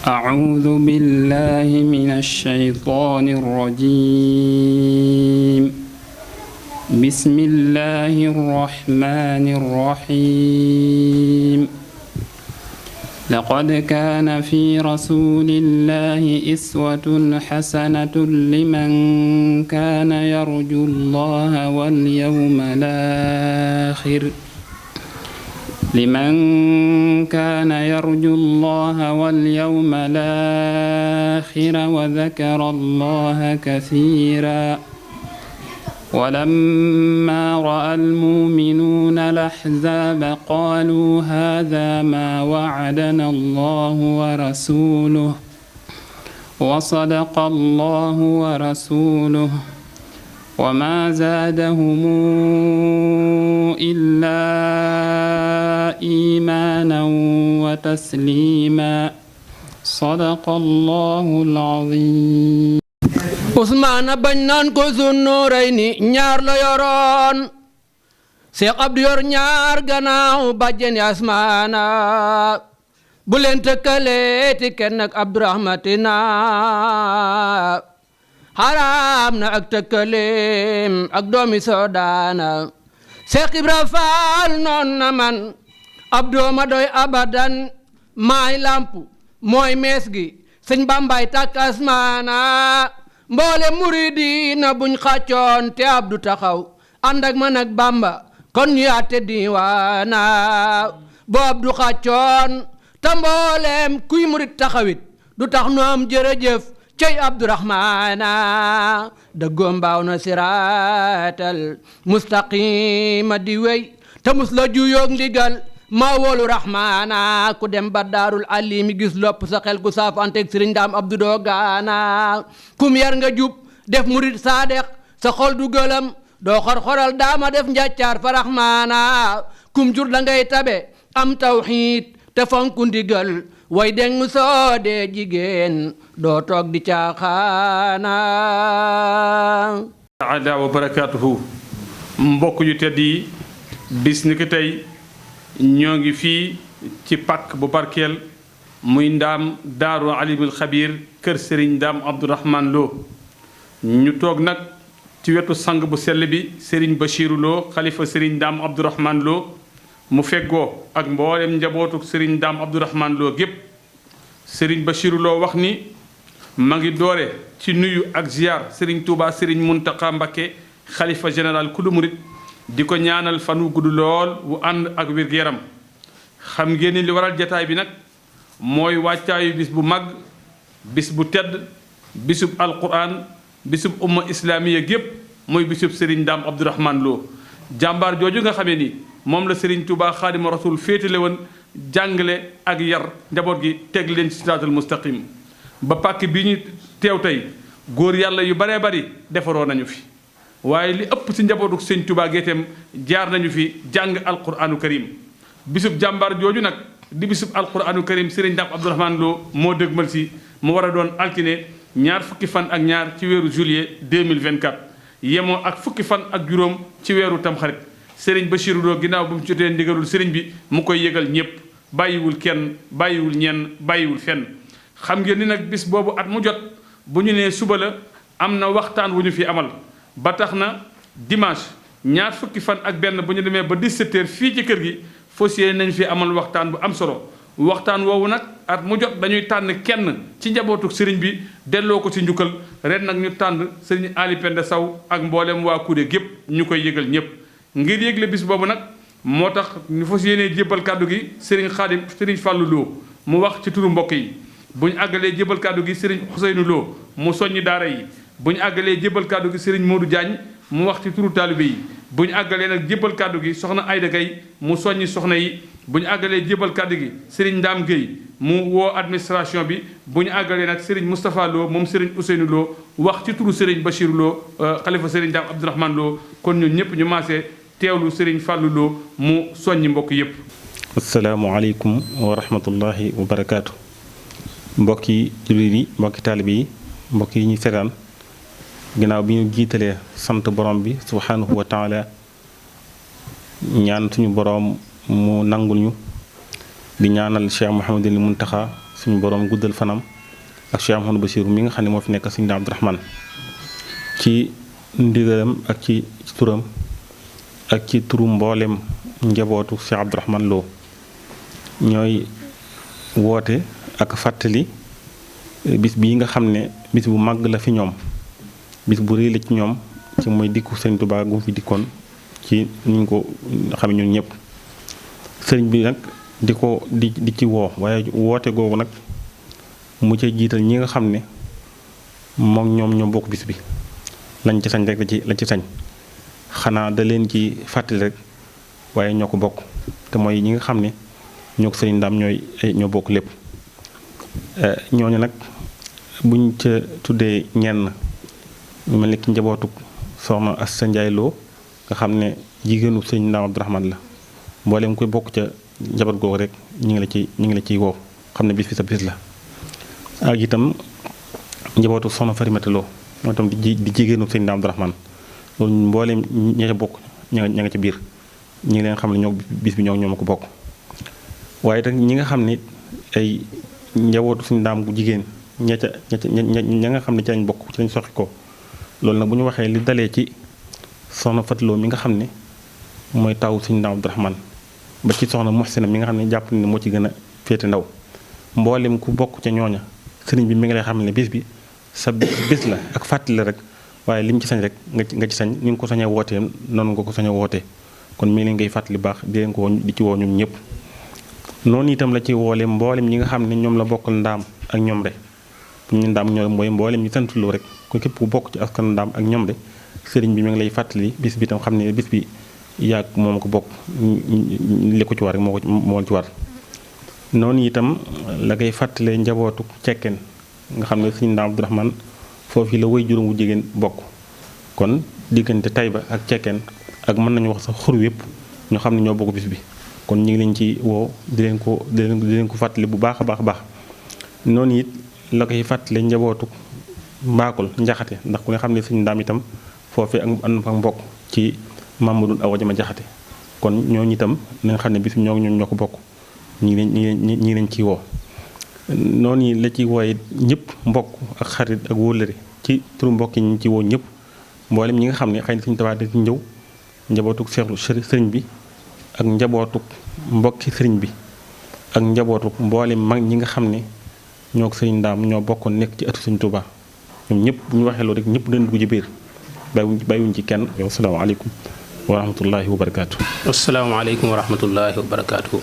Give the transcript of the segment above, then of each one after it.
أعوذ بالله من الشيطان الرجيم بسم الله الرحمن الرحيم لقد كان في رسول الله أسوة حسنة لمن كان يرجو الله واليوم الآخر وذكر الله كثيرا ولما رأى المؤمنون الأحزاب قالوا هذا ما وعدنا الله ورسوله وصدق الله ورسوله وما زادهم إلا إيمانا وتسليما صدق الله العظيم Ousmane bañ naan ko Zunnurayni ñaar la yoroon Seex Abdu yor ñaar gannaaw bàjjen Asmaana bu leen tëkkaleeti kenn ak Abdurahmatina xaraam na ak tëkkaleem ak doomi Sodaana Seex Ibra Faal noon na man Abdoo ma doy abadan maay lamp mooy mees gi sëñ Bambaay tàkk Asmaana mboole muridiina buñ xàccoon te Abdu taxaw ànd ak man ak Bamba kon ñu àtte diiwaana bu Abdu xàccoon te mbooleem kuy murid taxawit du tax nu am jërëjëf cey Abdurahmaana dëggoom baaw na siraatal mustaqima di wey te mus la juyoog ndigal maa wóolu Rahmaana ku dem ba daarul alimi gis lopp sa xel ku saaf anteeg sëriñ Daam Abdu doo gaana kum yar nga jub def murid saadex sa xol du gëlëm doo xor-xoral daama def njàccaar fa Rahmaana kum jur da ngay tabe am tawxiid te fonku ndigal way deng mu soo dee jigéen doo toog di caaxaana taala wa barakaatuhu mbokk yu tedd yi bis ni ki tey ñoo ngi fii ci pàkk bu barkeel muy ndaam daaru alimul xabiir kër sëriñ Daam Abdourahmane Lo ñu toog nag ci wetu sang bu sell bi sëriñ Bachiru Lo xalifa sëriñ Daam Abdourahmane Lo mu feggoo ak mboolem njabootu sëriñ Daam Abdourahmane Lo gépp sëriñ Bachiru Lo wax ni ma ngi doore ci nuyu ak ziar sëriñ Touba sëriñ Muntaqa Mbakke xalifa général kulu murit di ko ñaanal fan wu gudd lool wu ànd ak wér-gu-yaram xam ngeen ni li waral jataay bi nag mooy wàccaayu bis bu mag bis bu tedd bisub alquran bisub umma islamiya gépp mooy bisub Serigne Daam Abdourahmane Lo jàmbaar jooju nga xamee ni moom la Serigne Touba Xaadimu Rasuul féetale woon jàngale ak yar njaboot gi teg leen ci siraatal mustaqim ba pàkk bi ñu teew tey góor yàlla yu baree bari defaroo nañu fi waaye li ëpp ci njabootu sëñ Touba géeteem jaar nañu fi jàng alquranu karim bisub jàmbaar jooju nag di bisub alquranu karim Serigne Daam Abdourahmane Lo moo dëgmal si mu war a doon altine ñaar fukki fan ak ñaar ci weeru juillet 2024 yemoo ak fukki fan ak juróom ci weeru tamxarit Serigne Bachiru Lo ginnaaw bu mu jotee ndigalul Serigne bi mu koy yëgal ñëpp bàyyiwul kenn bàyyiwul ñenn bàyyiwul fenn xam ngeen ni nag bis boobu at mu jot bu ñu nee suba la am na waxtaan wu ñu fi amal ba tax na dimanche ñaar fukki fan ak benn bu ñu demee ba 17h fii ci kër gi fas yéene nañ fi amal waxtaan bu am solo waxtaan woowu nag at mu jot dañuy tànn kenn ci njabootu sëriñ bi delloo ko ci njukkal ren nag ñu tànn sëriñ Ali Penda Saw ak mboolem waa Kude gépp ñu koy yëgal ñëpp ngir yëgle bis boobu nag moo tax ñu fas yéenee jébbal kàddu gi sëriñ Xaadim sëriñ Fàllu Lo mu wax ci turu mbokk yi bu ñu àggalee jébbal kàddu gi sëriñ Xuseynu Lo mu soññi daara yi bu ñu àggalee jébbal kàddu gi sëriñ Modou Diagne mu wax ci turu taalibe yi bu ñu àggalee nag jébbal kàddu gi soxna Ayda Gay mu soññi soxna yi bu ñu àggalee jébbal kàddu gi sëriñ Ndaam Gueye mu woo administration bi bu ñu àggalee nag sëriñ Moustapha Lo moom sëriñ Ousseynou Lo wax ci turu sëriñ Bachir Lo xalifa sëriñ Daam Abdourahmane Lo kon ñun ñëpp ñu maasee teewlu sëriñ Fallou Lo mu soññi mbokk yëpp. asalaamaaleykum wa rahmatullahi wa barakaatu. mbokki jullit yi mbokki taalibe yi mbokk yi ñu seetaan ginnaaw bi ñu jiitalee sant borom bi subhanahu wa taala ñaan suñu borom mu nangul ñu di ñaanal Cheikh Mouhamadul Muntaxa suñu borom guddal fanam ak Cheikh Mouhamadou Bachir mi nga xam ne moo fi nekk sëñ Abdou Rahman ci ndigalam ak ci turam ak ci turu mboolem njabootu Cheikh Abdou Rahman Lo ñooy woote ak fàttali bis bii nga xam ne bis bu màgg la fi ñoom bis bu rëy la ci ñoom ci mooy dikku sëriñ Tuubaa gu fi dikkoon ci ñu ko xam ñun ñëpp sëriñ bi nag di ci woo waaye woote googu nag mu ca jiital ñi nga xam ne moom ñoom ñoo bokk bis bi lañ ci sañ rek lañ ci sañ xanaa da leen ci fàttali rek waaye ñoo ko bokk te mooy ñi nga xam ne ñoo ko sëriñ Ndaam ñoo bokk lépp ñooñu nag buñ ca tuddee ñenn mel ni ki njabootu soxna Asta Njaay Lo nga xam ne jigéenu sëriñ Ndaam Abdou Rahman la mboolem koy bokk ca njaboot googu rek ñu ngi la ciy woo xam ne bis bi sa bis la ak itam njabootu soxna Farimata Lo moo itam di jigéenu sëriñ Ndaam Abdou Rahman loolu mboolem ña ca bokk ña nga ca biir ñi ngi leen xam ne ñoo bis bi ñoo ma ko bokk waaye tam ñi nga xam ne ay njabootu suñu ndaam gu jigéen ña nga xam ne ci lañ bokk ci lañ soxi ko loolu nag bu ñu waxee li dalee ci soxna Fatloo mi nga xam ne mooy taw suñu ndaam Abdou Rahman ba ci soxna Muhsina mi nga xam ne jàpp ne moo ci gën a féete ndaw mboolem ku bokk ca ñooña sëriñ bi mi ngi lay xam ne bis bi sa bis la ak fàttali la rek waaye lim ci sañ rek nga ci sañ ni nga ko sañee wootee noonu nga ko sañee wootee kon mi ngi leen ngay fàttali baax di leen ko di ci woo ñun ñëpp noonu itam la ci woole mboolem ñi nga xam ne ñoom la bokkal ndaam ak ñoom rek ñu ndaam ñoo mooy mboolem ñi sant Lo rek ko képp ku bokk ci askan ndaam ak ñoom rek sëriñ bi mi ngi lay fàttali bis bi itam xam ne bis bi yàgg moom ko bokk li ko ci war rek moo ci war noonu itam la koy fàttalee njabootu cekkeen nga xam ne sëriñ Ndaam Abdou Rahman foofu la way juróom wu jigéen bokk kon diggante Tayba ak cekkeen ak mën nañu wax sax xur yëpp ñoo xam ne ñoo bokk bis bi kon ñu ngi leen ci woo di leen ko fàttali bu baax a baax noonu it la koy fàttali njabootu mbaakul njaxate ndax ku nga xam ne suñu ndaam itam foofee ak mbokk ci Mamadou Awa Jama Jaxate kon ñooñu itam nañ xam ne bis bi ñoo ko bokk ñi ngi leen ciy woo noonu la ci wooye ñëpp mbokk ak xarit ak wóllëre ci turu mbokk yi ñu ci woo ñëpp mboolem ñi nga xam ne xëy na suñu tabaat di ñëw njabootuk seexlu sëriñ bi ak njabootuk mbokki sëriñ bi ak njabootuk mboolem mag ñi nga xam ne ñoo ko sëriñ Ndaam ñoo bokkoon nekk ci ëttu Sëriñ Tuubaa ñoom ñëpp bu ñu waxee loolu rek ñëpp dañ dugg ci biir bàyyiwuñ ci kenn. asalaamaaleykum wa rahmatullahi wa barakaatu. asalaamaaleykum wa rahmatullahi wa barakaatu.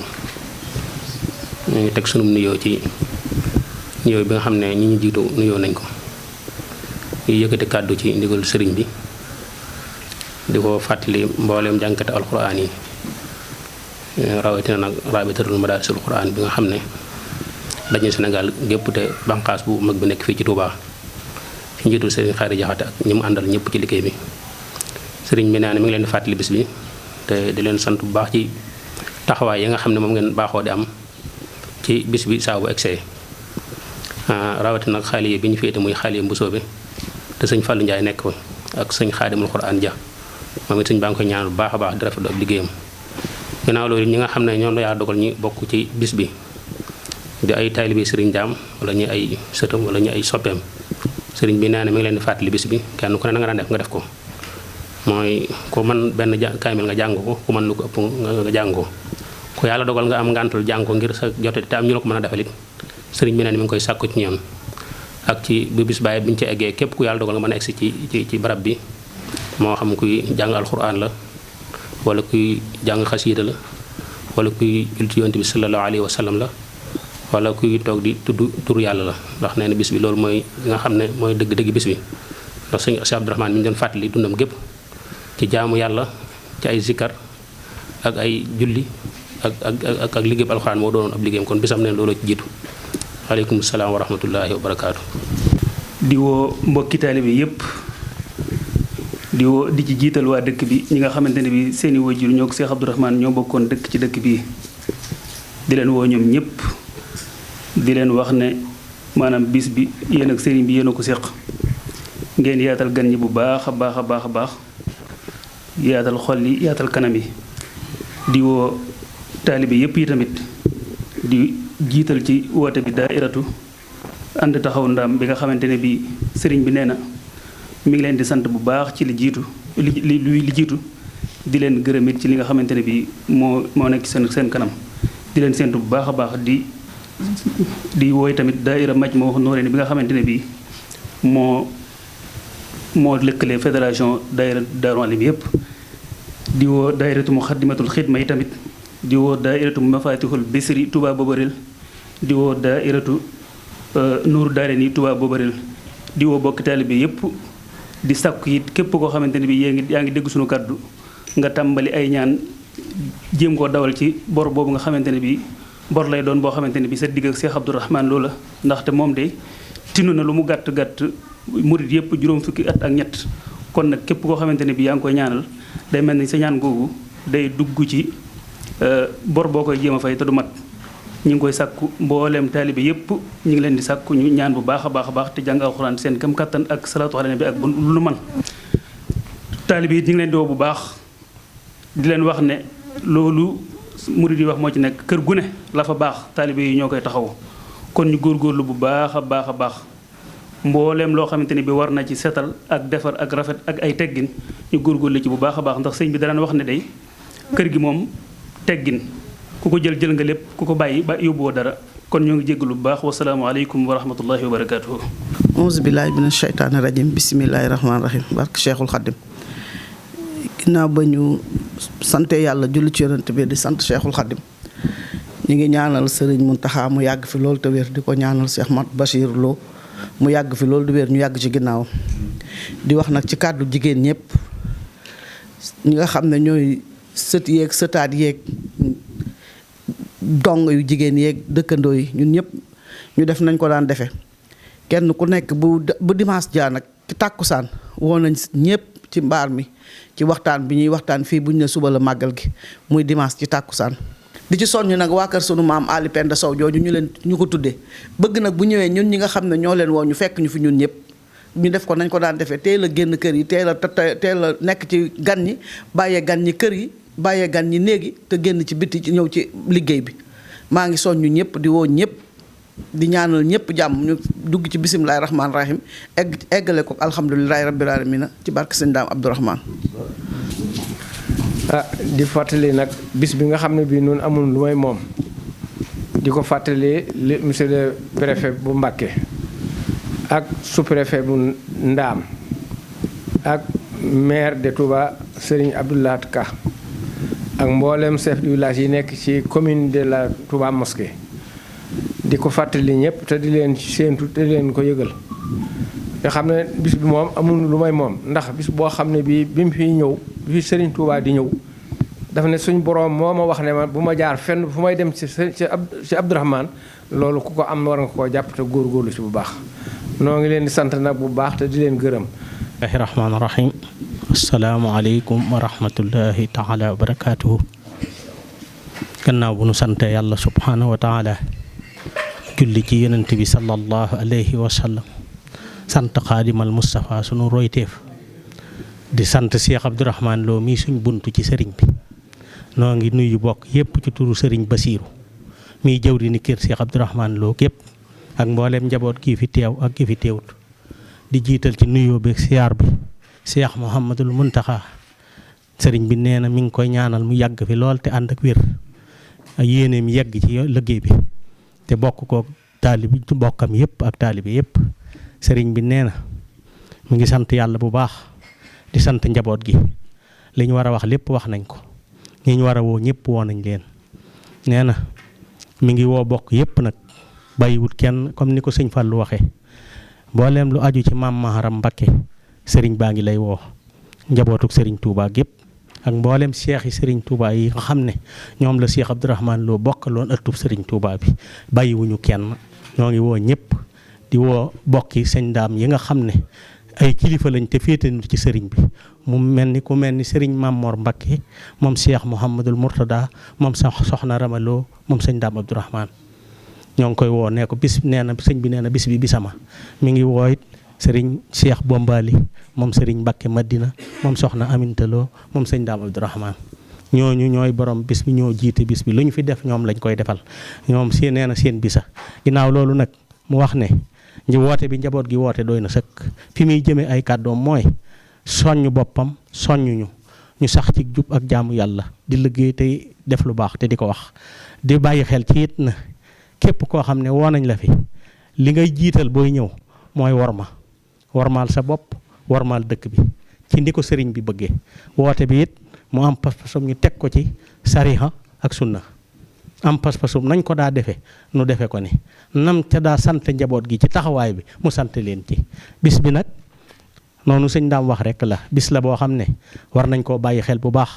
ñu ngi teg sunu nuyoo ci nuyoo bi nga xam ne ñi ñu jiitu nuyoo nañ ko ñu yëkkati kàddu ci ndigal sëriñ bi di ko fàttali mbooleem jànkate alxuraan yi rawatina nag rabitatul madarisul xuraan bi nga xam ne dañu Sénégal gépp te banqaas bu mag bi nekk fii ci Touba ci njiitul sëriñ Xaari Jaxate ak ñi mu àndal ñëpp ci liggéey bi sëriñ bi nee na mi ngi leen di fàttali bis bi te di leen sant bu baax ci taxawaay yi nga xam ne moom ngeen baaxoo di am ci bis bi saa bu egsee rawatina nag xaali yi bi ñu féete muy xaali yi mbusoo bi te sëñ Fallou Ndiaye nekk fa ak sëñ Xaadimul Xuraan ja moom it sëñ baa ngi koy ñaan bu baax a baax di rafetlu ab liggéeyam ginnaaw loolu ñi nga xam ne ñoom la yaa dogal ñi bokk ci bis bi di ay taalibe sëriñ Ndaam wala ñi ay sëtam wala ñi ay soppeem sëriñ bi nee na mi ngi leen di fàttali bis bi kenn ku ne na nga daan def nga def ko mooy ku man benn kaamil nga jàng ko ku mën lu ko ëpp nga jàng ko ku yàlla dogal nga am ngàntul jàng ko ngir sa jote te am ñu la ko mën a defalit sëriñ bi nee na mi ngi koy sàkku ci ñoom ak ci bu bis bàyyi bi ñu ci eggee képp ku yàlla dogal nga mën a egsi ci barab bi moo xam kuy jàng alxuraan la wala kuy jàng xasiida la wala kuy jul ci yonent bi sallallahu alayhi wa sallam la wala kuy toog di tudd tur yàlla la ndax nee na bis bi loolu mooy nga xam ne mooy dëgg-dëgg bis bi ndax sëñ Cheikh Abdou Rahman mi ñu doon fàttali dundam gépp ci jaamu yàlla ci ay zikkar ak ay julli ak liggéey bu alxuraan moo doonoon ab liggéeyam kon bisam ne looloo ci jiitu aleykum salaam wa rahmatullahi wa barakaatu. di woo mbokki taalibe bi yëpp di ci jiital waa dëkk bi ñi nga xamante ne bi seeni wajur ñoo ko Cheikh Abdou Rahman ñoo bokkoon dëkk ci dëkk bii di leen woo ñoom ñëpp di leen wax ne maanaam bis bi yéen ak sëriñ bi yéen a ko seq ngeen yaatal gan ñi bu baax a baax a baax a baax yaatal xol yi yaatal kanam yi di woo taalibe yëpp yi tamit di jiital ci woote bi daairatu ànd taxaw ndaam bi nga xamante ne bi sëriñ bi nee na mi ngi leen di sant bu baax ci li jiitu di leen gërëm it ci li nga xamante ne bi moo nekk seen kanam di leen séntu bu baax a baax di wooy tamit daaira Majmahun Nurayni bi nga xamante ne bi moo lëkkale fédération daaira Daaru Alim yépp di woo daairatu Muxaddamatul Xidma yi tamit di woo daairatu Mafatihul Bisri Touba Bobaril di woo daairatu Nuuru Daarayni Touba Bobaril di woo bokki taalibe yépp di sàkku it képp koo xamante ne bi yaa ngi dégg suñu kàddu nga tàmbali ay ñaan jéem koo dawal ci bor boobu nga xamante ne bi bor lay doon boo xamante ne bi sa digg ak Cheikh Abdourahmane Lo la ndaxte moom de tinu na lu mu gàtt murit yépp juróom fukki at ak ñett kon nag képp koo xamante ne bi yaa ngi koy ñaanal day mel ni sa ñaan googu day dugg ci bor boo koy jéem a fay te du mat ñu ngi koy sàkku mbooleem taalibe yépp ñu ngi leen di sàkku ñu ñaan bu baax a baax te jàng alxuraan seen kam kattan ak salaatu ala nabi ak lu man taalibe yi ñu ngi leen di woo bu baax di leen wax ne loolu murid yi wax moo ci nekk kër gu ne la fa baax taalibe yi ñoo koy taxaw kon ñu góorgóorlu bu baax a baax mbooleem loo xamante ni bi war na ci setal ak defar ak rafet ak ay teggin ñu góorgóorlu ci bu baax a baax ndax sëñ bi daan wax ne day kër gi moom teggin ku ko jël nga lépp ku ko bàyyi ba yóbbuwoo dara kon ñoo ngi jéggalu bu baax wasalaamu aleykum wa rahmatullahi wa barakatuhu auzu billahi mina sheytaani rajim bisimilahi rahmaani rahim barke Cheikhul Khadim ginnaaw ba ñu sante yàlla julli ci yonent bi di sant Cheikhul Khadim ñu ngi ñaanal Serigne Mountakha mu yàgg fi loolu te wér di ko ñaanal Cheikh Mat Bachir Lo mu yàgg fi loolu di wér ñu yàgg ci ginnaaw di wax nag ci kàddu jigéen ñëpp ñi nga xam ne ñooy sët yeeg sëtaat yeeg dong yu jigéen yeeg dëkkandoo yi ñun ñëpp ñu def nañ ko daan defee kenn ku nekk bu dimanche jaa nag ci tàkkusaan woo nañ ñëpp ci mbaar mi ci waxtaan bi ñuy waxtaan fii bu ñu ne suba la màggal gi muy dimanche ci tàkkusaan di ci soññ nag waa kër sunu maam Ali Penda Sow jooju ñu ko tuddee bëgg nag bu ñëwee ñun ñi nga xam ne ñoo leen woo ñu fekk ñu fi ñun ñëpp ñu def ko nañ ko daan defee teel a génn kër yi teel a nekk ci gan ñi bàyyee gan ñi kër yi bàyyee gan ñi néegi te génn ci bitti ci ñëw ci liggéey bi maa ngi soññu ñëpp di woo ñëpp di ñaanal ñëpp jàmm ñu dugg ci bisimilahi rahmaani rahim eggale ko alhamdulilahi rabbil alamina ci barke sëñ Daam Abdourahmane di fàttali nag bis bi nga xam ne bii noonu amul lu may moom di ko fàttali monsieur le préfet bu Mbacké ak sous-préfet bu Ndaam ak maire de Touba Serigne Abdoulahat Ka ak mboolem chef du village yi nekk ci commune de la Touba Mosquée di ko fàttali ñëpp te di leen séentu te di leen ko yëgal nga xam ne bis bi moom amul lu may moom ndax bis boo xam ne bii bi mu fiy ñëw bi Serigne Touba di ñëw dafa ne suñ boroom moo ma wax ne ma bu ma jaar fenn fu may dem ci Abdourahmane loolu ku ko am war nga koo jàpp te góorgóorlu ci bu baax noo ngi leen di sant nag bu baax te di leen gërëm. bismillahi rahmaani rahim asalaamaaleykum wa rahmatullahi taala wa barakaatuhu gannaaw bu nu sante yàlla subhaanahu wa taala julli ci yonent bi sallallahu alayhi wa sallam sant xaadimal Moustapha sunu royteef di sant Cheikh Abdourahmane Lo mii suñ buntu ci sëriñ bi noo ngi nuyu bokk yépp ci turu sëriñ Basiiru mii jëwri ni kër Cheikh Abdourahmane Lo gépp ak mbooleem njaboot kii fi teew ak kii fi teewut di jiital ci nuyoo beeg siyaar bi Cheikh Mouhamadul Mountakha sëriñ bi nee na mi ngi koy ñaanal mu yàgg fi lool te ànd ak wér yéeneem yegg ci liggéey bi te bokk ko taalibi bokkam yépp ak taalibi yépp sëriñ bi nee na mu ngi sant yàlla bu baax di sant njaboot gi li ñu war a wax lépp wax nañ ko ñi ñu war a woo ñëpp woo nañ leen nee na mi ngi woo bokk yépp nag bàyyiwut kenn comme ni ko sëñ Fallou waxee mbooleem lu aju ci maam Maharam Mbacké sëriñ baa ngi lay woo njabootuk sëriñ Touba gépp ak mbooleem seex yi sëriñ Touba yi nga xam ne ñoom la Cheikh Abdourahmane Lo bokkaloon ëttub sëriñ Touba bi bàyyiwuñu kenn ñoo ngi woo ñëpp di woo bokki sëñ Daam yi nga xam ne ay kilifa lañ te féetanu ci sëriñ bi mu mel ni ku mel ni sëriñ Mamor Mbacké moom Cheikh Mouhamadul Mourtada moom soxna Rama Lo moom sëñ Daam Abdourahmane ñoo ngi koy woo nee ko bis nee na sëñ bi nee na bis bi bisama mi ngi woo it sëriñ Cheikh Bombali moom sëriñ Mbacké Madina moom soxna Aminta Lo moom sëñ Daam Abdourahmane ñooñu ñooy borom bis bi, ñoo jiite bis bi, lu ñu fi def ñoom lañ koy defal, ñoom seen nee na seen bisa. ginnaaw loolu nag mu wax ne woote bi njaboot gi woote doy na sëkk. fi muy jëmee ay kàddoom mooy soññ boppam, soññuñu ñu sax ci jub ak jaamu yàlla, di liggéey tey def lu baax te di ko wax, di bàyyi xel ci it na képp koo xam ne woo nañ la fi, li ngay jiital booy ñëw mooy wormaal sa bopp, wormaal dëkk bi ci ndi ko sëriñ bi bëggee. woote bi it mu am pas-pasum ñu teg ko ci sariha ak sunna, am pas-pasum nañ ko daa defee nu defe ko ni nam ca daa sant njaboot gi ci taxawaay bi mu sant leen ci. bis bi nag noonu sëñ daam wax rek la, bis la boo xam ne war nañ koo bàyyi xel bu baax,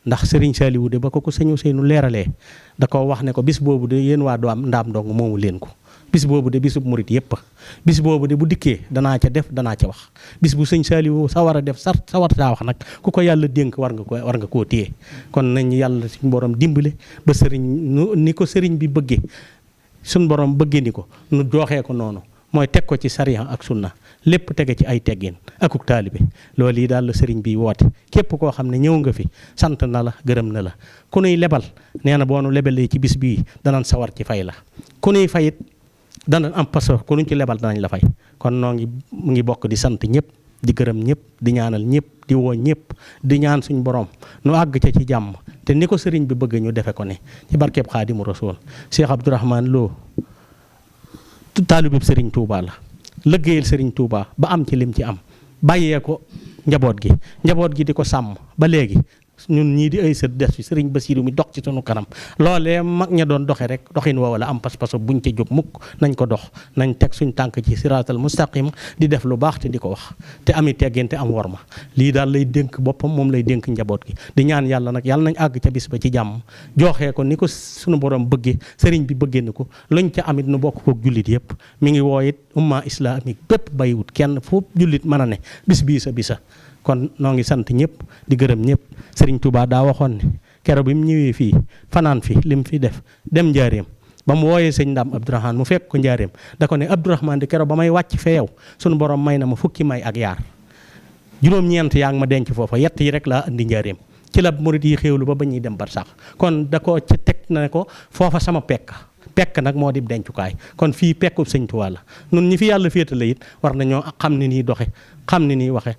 ndax sëriñ Saliou de ba ko sëñu seenu leeralee da ko wax ne ko bis boobu de yéen waa Ndaam Ndong moomu leen ko, bis boobu de bisub murit yépp, bis boobu de bu dikkee danaa ca def danaa ca wax. bis bu sëñ Saliou sa war a def sa war taa wax nag ku ko yàlla dénk war nga koo téye. kon nañ yàlla suñ borom dimbale ba sëriñ ni ko sëriñ bi bëggee, suñ borom bëggee ni ko nu jooxee ko noonu, mooy teg ko ci sariya ak sunna, lépp tege ci ay teggin akuk taalibe. loolu yi daal la sëriñ bi woote. képp koo xam ne ñëw nga fi sant na la, gërëm na la. ku nuy lebal nee na boo nu lebalee ci bis bii danañ sawar ci fay la, ku nuy fayit dana am paso ku nuñ ci lebal danañ la fay. kon noo ngi bokk di sant ñëpp, di gërëm ñëpp, di ñaanal ñëpp, di woo ñëpp, di ñaan suñ borom nu àgg ca ci jàmm te ni ko sëriñ bi bëgg ñu defe ko ne ci barkeeb Xaadimu Rasuul. Cheikh Abdourahmane Lo taalibeb sëriñ Touba la, lëggéeyal sëriñ Touba ba am ci lim ci am, bàyyee ko njaboot gi di ko sàmm ba léegi. ñun ñii di ay sët des fi sëriñ Basiiru mi dox ci sunu kanam, loolee mag ña doon doxe rek doxin woowa la am pas-pas buñ ca jóg mukk, nañ ko dox, nañ teg suñ tànk ci siraatal mustaqim, di def lu baax te di ko wax te ami teggin te am worma. lii daal lay dénk boppam, moom lay dénk njaboot gi, di ñaan yàlla nag yàlla nañ àgg ca bis ba ci jàmm, joxee ko ni ko sunu borom bëggee, sëriñ bi bëggee ni ko, luñ ca amit nu bokk kook jullit yëpp. mi ngi woo it umma islamique bépp bayiwut kenn fu jullit mën a ne, bis bii sa bisa. kon noo ngi sant ñëpp di gërëm ñëpp. Sëriñ Touba daa waxoon ne keroog bi mu ñëwee fii fanaan fi lim fi def dem njaareem, ba mu wooyee sëñ Ndaam Abdourahmane mu fekk ko njaareem da ko ne Abdourahmane di keroog ba may wàcc fee yow sunu borom may na ma fukki may ak yaar, juróom-ñeent yaa ngi ma denc foofa, yett yi rek laa andi njaareem. ci la murit yi xéewlu ba ñuy dem barsax. kon da ko ca teg na ko foofa sama pekk nag moo di dencukaay. kon fii pekkub sëñ Touba la. nun ñi fi yàlla féetale it war nañoo xam ne nii doxe, xam ne nii waxe,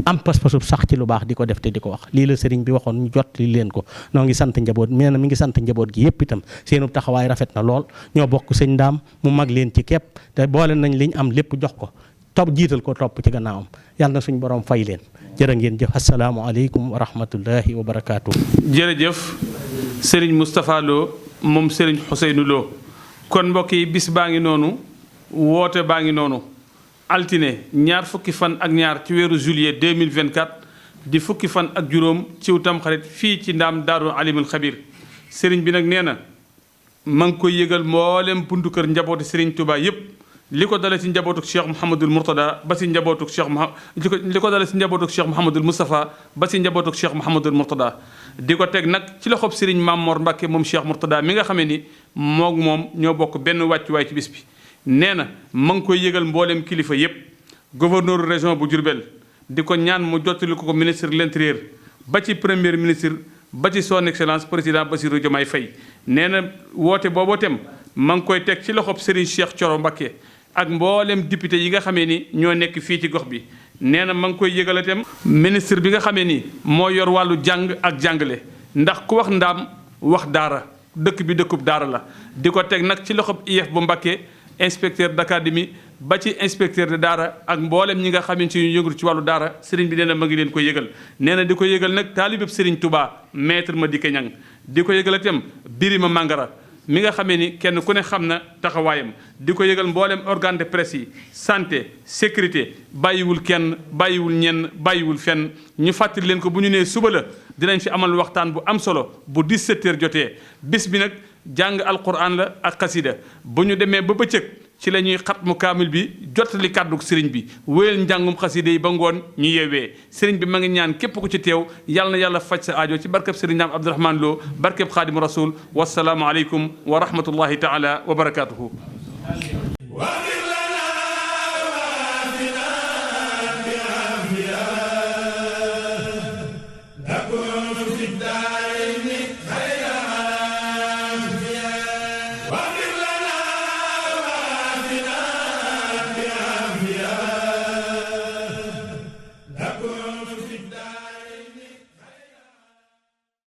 am pas-pasub sax ci lu baax di ko def te di ko wax. lii la sëriñ bi waxoon ñu jot li leen ko. noo ngi sant njaboot mi na mi ngi sant njaboot gi yëpp itam, seenu taxawaay rafet na lool. ñoo bokk sëñ Ndaam mu mag leen ci képp te boole nañ liñ am lépp jox ko, jiital ko topp ci gannaawam. yàlla na suñ borom fay leen. jërë ngeen jëf. asalaamaaleykum wa rahmatullahi wa barakaatu. jërëjëf sëriñ Moustapha Lo moom sëriñ Ousseynou Lo. kon mbokk yi bis baa ngi noonu, woote baa ngi noonu. altine ñaar fukki fan ak ñaar ci weeru juillet 2024 di fukki fan ak juróom ciw Tamxarit fii ci Ndaam Daaru Alimul Xabir. sëriñ bi nag nee na ma ngi koy yëgal mboolem buntu kër njabooti sëriñ Touba yépp, li ko dale ci njabootuk Cheikh Mouhamadul Mourtada ba ci njabootuk Cheikh li ko dale ci njabootuk Cheikh Mouhamadul Moustapha ba ci njabootuk Cheikh Mouhamadul Mourtada. di ko teg nag ci loxob sëriñ Mamor Mbacke moom Cheikh Mourtada mi nga xamee ni moom ñoo bokk benn wàccuwaay ci bis bi. nee na ma ngi koy yëgal mboolem kilifa yépp, gouverneur région bu Diourbel di ko ñaan mu jottali ko ministre de l'intérieur ba ci premier ministre ba ci son excellence président Bassirou Diomaye Faye. nee na woote booboo tem ma ngi koy teg ci loxob Serigne Cheikh Thioro Mbacké ak mboolem député yi nga xamee ni ñoo nekk fii ci gox bi. nee na ma ngi koy yëgal itam ministre bi nga xamee ni moo yor wàllu jàng ak jàngale, ndax ku wax Ndaam wax daara, dëkk bi dëkkub daara la. di ko teg nag ci loxob IEF bu Mbacké, inspecteur d'académie ba ci inspecteur de daara ak mboolem ñi nga xamante ni ñu yëngu ci wàllu daara. sëriñ bi nee na ma ngi leen ko yëgal. nee na di ko yëgal nag taalibeb sëriñ Touba maître Madické Niang. di ko yëgal itam Birima Mangara mi nga xamee ni kenn ku ne xam na taxawaayam. di ko yëgal mboolem organe de presse yi, santé, sécurité, bàyyiwul kenn, bàyyiwul ñenn, bàyyiwul fenn. ñu fàttali leen ko bu ñu nee suba la dinañ fi amal waxtaan bu am solo bu 17h jotee. bis bi nag jàng alquran la ak xasida. bu ñu demee ba bëccëg ci la ñuy xatmu kaamil bi, jottali kàddu sëriñ bi, wéyal njàngum xasida yi ba ngoon ñu yeewee. sëriñ bi ma ngi ñaan képp ku ci teew yàlla na yàlla faj sa aajo ci barkeb sëriñ Ndaam Abdourahmane Lo, barkeb Xaadimu Rasul. wasalaamu aleykum wa rahmatullahi taala wa barakaatuhu.